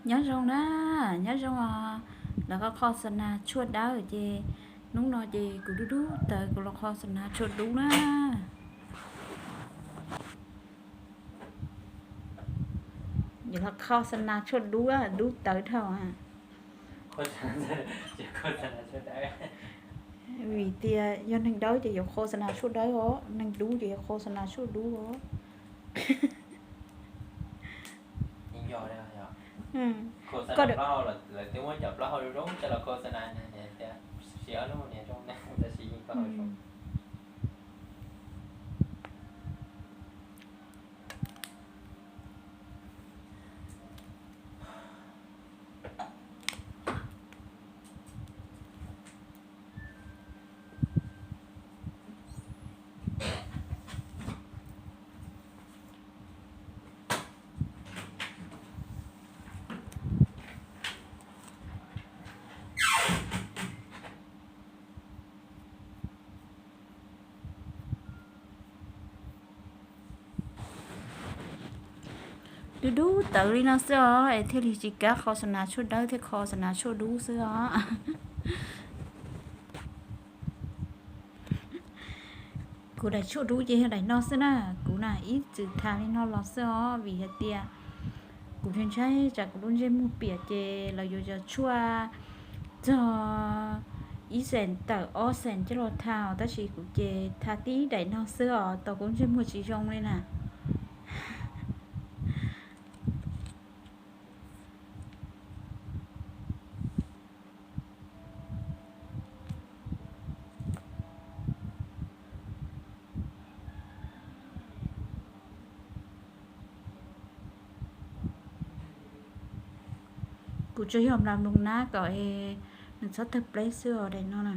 Nyob zoo na, nyob zoo os. Lawv qhov qho xas nas tshuaj dawb ces hnub no ces kuv dub dub tawv kuv los qho xas nas tshuaj dub na. Yuav los qho xas nas tshuaj dub, dub tawv dhau. Vim tias yog neeg dawb ces yuav qho xas nas tshuaj dawb os, neeg dub ces yuav qho xas nas tshuaj dub os. Dub dub tawv li no xwb os, es thiaj li tsis kam qho xas nas tshuaj dawb thiab qho xas nas tshuaj dub xwb os. Kuv daim tshuaj dub ces yog daim no xwb na, kuv na ib txwm tha li no los xwb os, vim hais tias kuv ntshai ntshai tsam kuv lub ntsej muag piam ces lawv yuav cov tshuaj txog ib xees tawm ob xees coj los tha os, tab sis kuv ces tha tib daim no xwb os, tau kuv ntsej muag tsis zoo li na. Kuv tsuas yog mlas mloog nab kom nws txhob tawg pleb xwb os daim no na.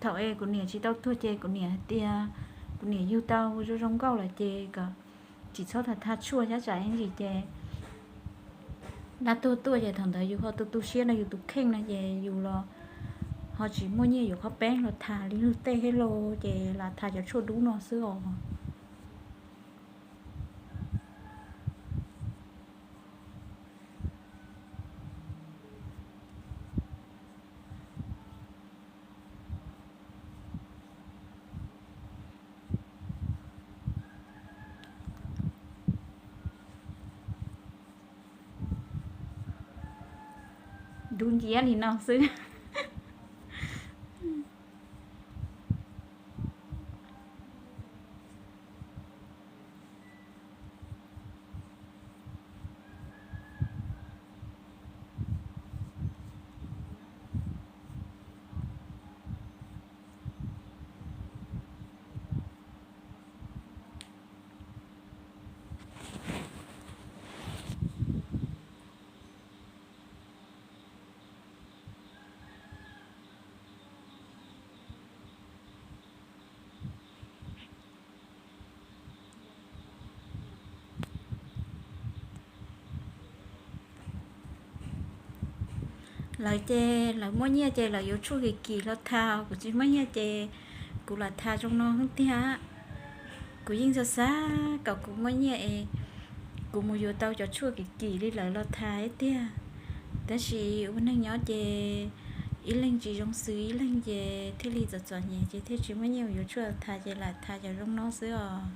Thaum es kuv niam tsis tau tuag ces kuv niam hais tias, kuv niam yug tau zoo zoo nkauj lawm ces kom tsis txhob tha tha tshuaj, nyob tsam ib ntsis ces dab tuag tuaj ces thaum ntawd yus ho tu tu siab rau yus tus kheej no ces yus los ho tsis muaj nyiaj yuav qhov peeb los tha li luag tej thiab lauj, ces lam tha cov tshuaj dub no xwb os. Dub nciab li no xwb. Lawv ces lawv muaj nyiaj ces lawv yuav tshuaj kim kim los tha, kuv tsis muaj nyiaj ces kuv lam tha zoo no xwb tiag. Kuv yeej xav xav kom kuv muaj nyiaj es kuv mus yuav tau cov tshuaj kim kim li lawv los tha thiab tiag. Tab sis ua neeg nyob ces ib leeg tsis zoo xws ib leeg ces thiaj li txom txom nyem ces thiaj tsis muaj nyiaj mus yuav tshuaj los tha ces lam tha cov zoo no xwb os.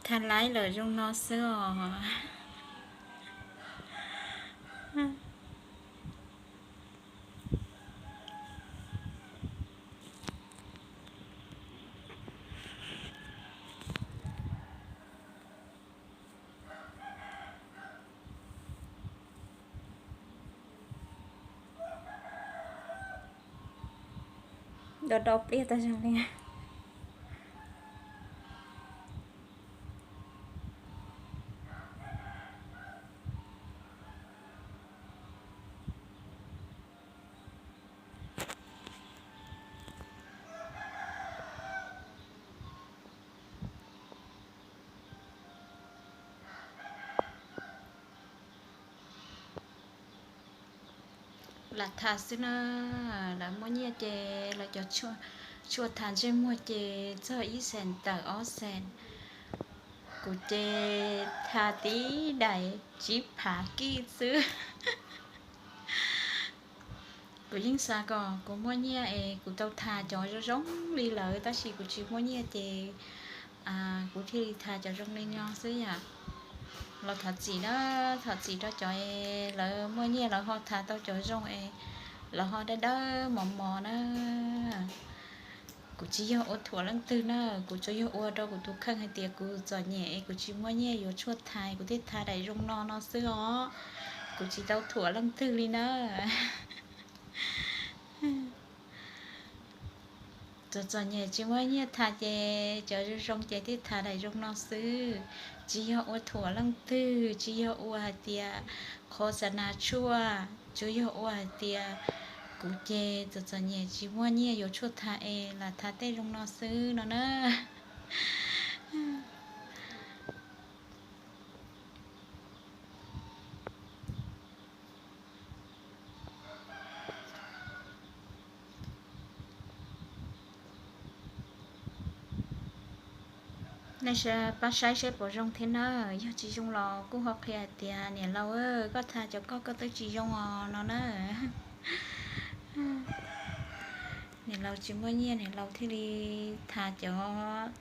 Tha laib lawm zoo no xwb os. Do do pliaj tag zog li. Lam tham xwb na, lawv muaj nyiaj ces lawv cov tshuaj tham ntsej muag ces txog ib xees tawm ob xees. Kuv ces tham tib daim tsib phav kij xwb. Kuv yeej xav kom kuv muaj nyiaj es kuv tau tham cov zoo zoo li lawv, tab sis kuv tsis muaj nyiaj ces kuv thiaj li tham cov zoo li no xwb yom. Los thov txim na, thov txim rau cov lawv muaj nyiaj lawv ho tham tau cov zoo es lawv ho dawb dawb mos mos na. Kuv tsis yog ua thuam leej twg na, kuv tsuas yog ua rau kuv tus kheej hais tias kuv txom nyem es kuv tsis muaj nyiaj yuav tshuaj tham, kuv thiaj tham daim zoo no no xwb os. Kuv tsis tau thuam leej twg li na. Txom txom nyem tsis muaj nyiaj tham ces cov zoo zoo ces thiaj tham daim zoo no xwb. Tsis yog ua thuam leej twg, tsis yog ua hais tias qhov xav nas tshuaj, tsuas yog ua hais tias kuv ces txom txom nyem tsis muaj nyiaj yuav tshuaj tham es lam tham tej zoo no xwb no na. Nej pab saib seb puas zoo thiab na, yog tsis zoo los kuj ho qhia hais tias niam laus, koj tham cov koj koj twb tsis zoo os no na. Niam laus tsis muaj nyiaj niam laus thiaj li tham cov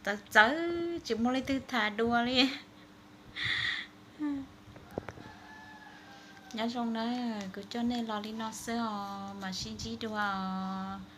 txawv txawv tsis muaj leej twg tham dua li. Nyob zoo na, kuv coj nej los li no xwb os, mam sib ntsib dua os.